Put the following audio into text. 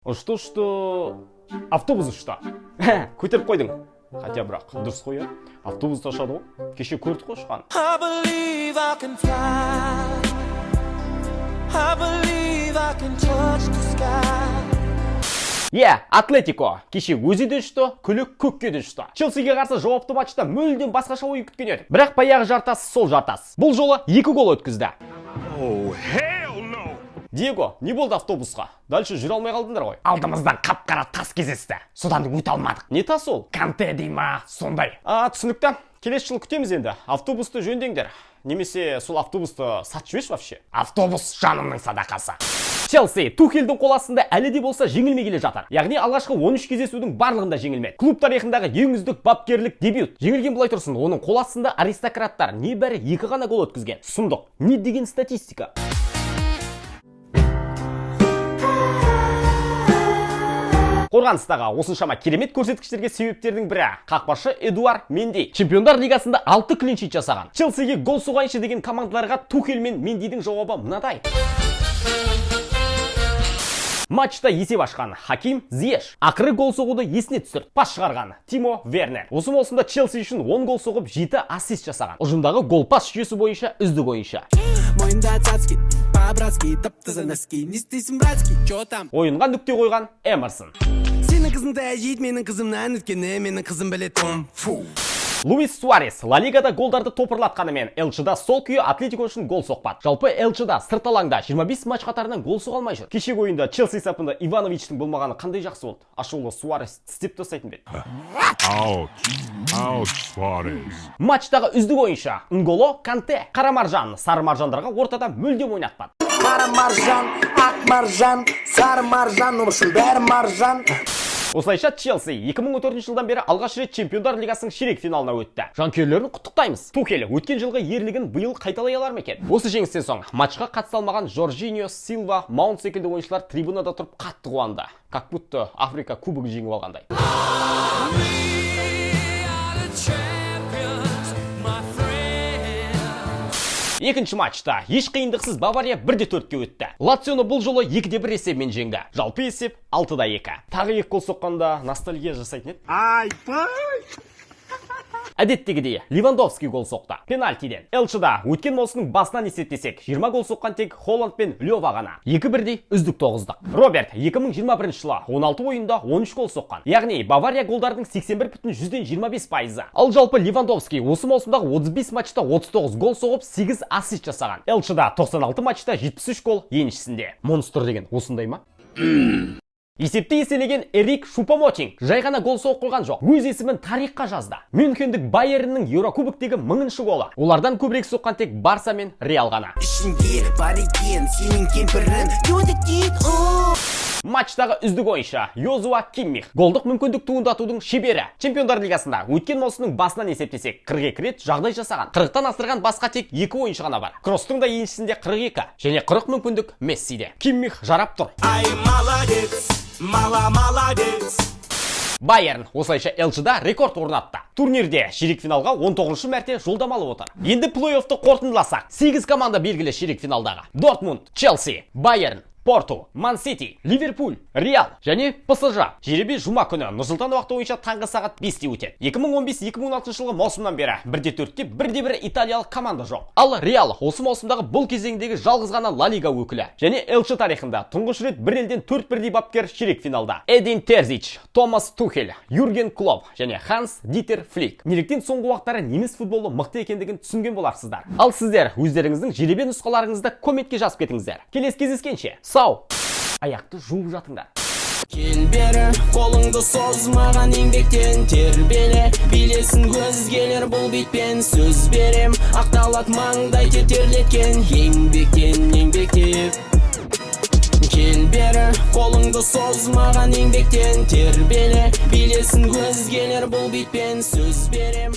Ұшты, ұшты, автобус ұшты. Көтеріп қойдың. Хотя бірақ дұрыс қой, иә, автобус та ұшады ғой, кеше көрдік қой ұшқанын. I believe I can fly. I believe I can touch the sky. Иә, Атлетико кеше өзі де ұшты, күлі көкке де ұшты. Челсиге қарсы жауапты матчта мүлдем басқаша ойын күткен едік. Бірақ баяғы жартас сол жартас. Бұл жолы екі гол өткізді. Oh, hell no! Диего, не болды автобусқа? Дальше жүре алмай қалдыңдар ғой. Алдымыздан қап-қара тас кездесті. Содан өте алмадық. Не тас ол? Канте дей ма? Сондай. А, түсінікті. Келесі жылы күтеміз енді. Автобусты жөндеңдер. Немесе сол автобусты сатып жіберші вообще. Автобус жанымның садақасы. Челси Тухельдің қол астында әлі де болса жеңілмей келе жатыр. Яғни алғашқы 13 кездесудің барлығында жеңілмеді. Клуб тарихындағы ең үздік бапкерлік дебют. Жеңілген былай тұрсын, оның қол астында аристократтар небәрі екі ғана гол өткізген. Сұмдық. Не деген статистика? Қорғаныстағы осыншама керемет көрсеткіштерге себептердің бірі қақпашы Эдуар Менди. Чемпиондар лигасында 6 клиншит жасаған. Челсиге гол соғайыншы деген командаларға Тухель мен Мендидің жауабы мынадай. Матчта есеп ашқан Хаким Зиеш. Ақыры гол соғуды есіне түсірді. Пас шығарған Тимо Вернер. Осы маусымда Челси үшін 10 гол соғып, 7 ассист жасаған. Ұжымдағы гол-пас жүйесі бойынша үздік ойыншы. Мойында цацки, по-братски, тап-таза носки. Не істейсің, братский, чё там? Ойынға нүкте қойған Эмерсон. Сенің қызың таяқ жейді менің қызымнан, өйткені менің қызым біледі кунг-фу. Луис Суарес Ла Лигада голдарды топырлатқанымен, Элчида сол күйі Атлетико үшін гол соқпады. Жалпы Элчида сырт алаңда 25 матч қатарынан гол соға алмай жүр. Кешегі ойында Челси сапында Ивановичтің болмағаны қандай жақсы болды. Ашулы Суарес тістеп тастайтын бе еді. Ouch. Ouch, Suarez. Матчтағы үздік ойыншы Нголо Канте. Қара маржан сары маржандарға ортада мүлдем ойнатпады. Қара маржан, ақ маржан, сары маржан, в общем, бәрі маржан. Осылайша Челси 2014 жылдан бері алғаш рет Чемпиондар лигасының ширек финалына өтті. Жанкүйерлерін құттықтаймыз. Тухель өткен жылғы ерлігін биыл қайталай алар ма екен? Осы жеңістен соң матчқа қатыса алмаған Жоржиньо, Силва, Маунт секілді ойыншылар трибунада тұрып қатты қуанды. Как будто Африка кубогын жеңіп алғандай. We are the champions, my friend. Екінші матчта еш қиындықсыз Бавария 1-4-ке өтті. Лационы бұл жолы 2-1 есебімен жеңді. Жалпы есеп 6-2. Тағы екі гол соққанда ностальгия жасайтын еді. Айпай! Әдеттегідей Левандовский гол соқты. Пенальтиден. Элчида өткен маусымның басынан есептесек, 20 гол соққан тек Холланд пен Лева ғана. Екі бірдей үздік тоғыздық. Роберт 2021 жылы 16 ойында 13 гол соққан. Яғни Бавария голдардың 81,25%. Ал жалпы Левандовский осы маусымдағы 35 матчта 39 гол соғып, 8 ассист жасаған. Элчида 96 матчта 73 гол еншісінде. Монстр деген осындай ма? Есепті еселеген Эрик Шупомотинг жай ғана гол соғып қойған жоқ. Өз есімін тарихқа жазды. Мюнхендік Байерннің Еурокубоктегі мыңыншы голы. Олардан көбірек соққан тек Барса мен Реал ғана. Ішінде бар екен сенің кемпірің. Матчтағы үздік ойыншы Йозуа Киммих. Голдық мүмкіндік туындатудың шебері. Чемпиондар лигасында өткен маусымның басынан есептесек, 42 рет жағдай жасаған. 40-тан асырған басқа тек екі ойыншы ғана бар. Кросстың да еншісінде 42 және 40 мүмкіндік Мессиде. Киммих жарап тұр. Ай, молодец, мала молодец. Байерн осылайша Элчида рекорд орнатты. Турнирде ширек финалға 19 мәрте жолдама алып отыр. Енді плей-оффты қорытындыласақ. 8 команда белгілі ширек финалдағы. Дортмунд, Челси, Байерн, Порту, Ман Сити, Ливерпуль, Реал және ПСЖ. Жеребе жұма күні Нұрсұлтан уақыты бойынша таңғы сағат 5-те өтеді. 2015-2016 жылғы маусымнан бері 1-4-те бірде-бір италиялық команда жоқ. Ал Реал осы маусымдағы бұл кезеңдегі жалғыз ғана Ла Лига өкілі. Және Элчи тарихында тұңғыш рет бір елден төрт бірдей бапкер ширек финалда. Эдин Терзич, Томас Тухель, Юрген Клопп және Ханс Дитер Флик. Неліктен соңғы уақыттары неміс футболы мықты екендігін түсінген боларсыздар. Ал сіздер өздеріңіздің жеребе нұсқаларыңызды комментке жазып кетіңіздер. Келесі кездескенше, сау! Аяқты жуып жатыңдар. Кел бері, қолыңды соз маған, еңбектен тербеле. Билесін өзгелер бұл битпен, сөз берем. Ақталады маңдай тер терлеткен еңбектен, еңбектеп. Кел бері, қолыңды соз маған, еңбектен тербеле. Билесін өзгелер бұл битпен, сөз берем.